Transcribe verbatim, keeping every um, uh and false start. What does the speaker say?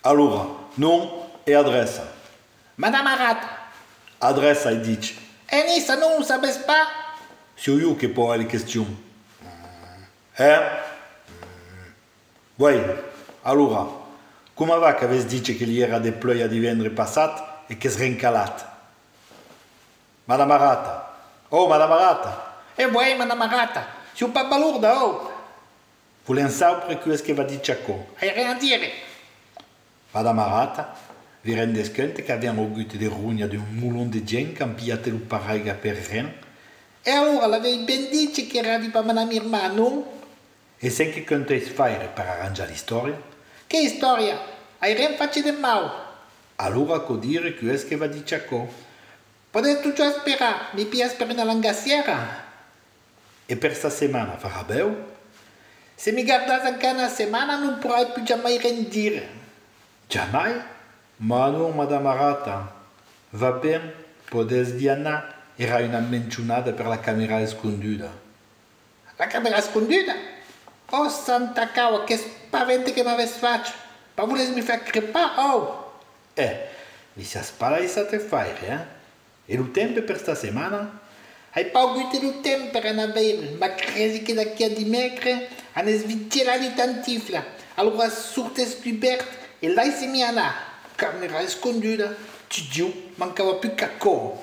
Alora, nom e adreça. Madama Rata. Adreça, ai dich. E Niça, non o sabes pas? Siáu jo que pòs aire question. Eh? Uèi, alora, coma va qu'avètz dich que li èra de plueia divendres passat e qu'es rencalat? Madama Rata. Oh, Madama Rata! E uèi, Madama Rata! Siáu pas balorda, oh! Volèm saupre cu es que v'a dich aquò. Ai ren a dire! Madama Rata, vi rendètz cuenta qu'avèm augut de ronha d'un molon de gents qu'an pilhat lo paraiga per ren? E alora l'avèi ben dich que radi pas Madama Irma, non? E cen que cantètz faire per arranjar l'istòria? Que istòria? Ai ren fach de mau! Alora cau dire cu es que v'a dich aquò. Podètz totjorn esperar, mi pilhatz per una langassièra? E per sa setmana farà bèu? Se mi gardatz encara una setmana non porrai pus jamai ren dire. Jamai? Mas non, Madama Rata. Va ben, podètz-vi anar, èra una menchonada per la camèra esconduda. La camèra esconduda? Oh, santa caua, qu'espavent que m'avètz fach! Pas volètz mi far crepar, oh! Eh, mi siás pas laissat faire, eh? E lo temps per sta setmana? Ai pas augut lo temps per anar veire, mas cresi que d'aquí a dimècres anètz-vi gelar li tantiflas, alora sortètz cubèrt e laissètz-mi anar. Camèra esconduda, ti Diu, mancava pus qu'aquò.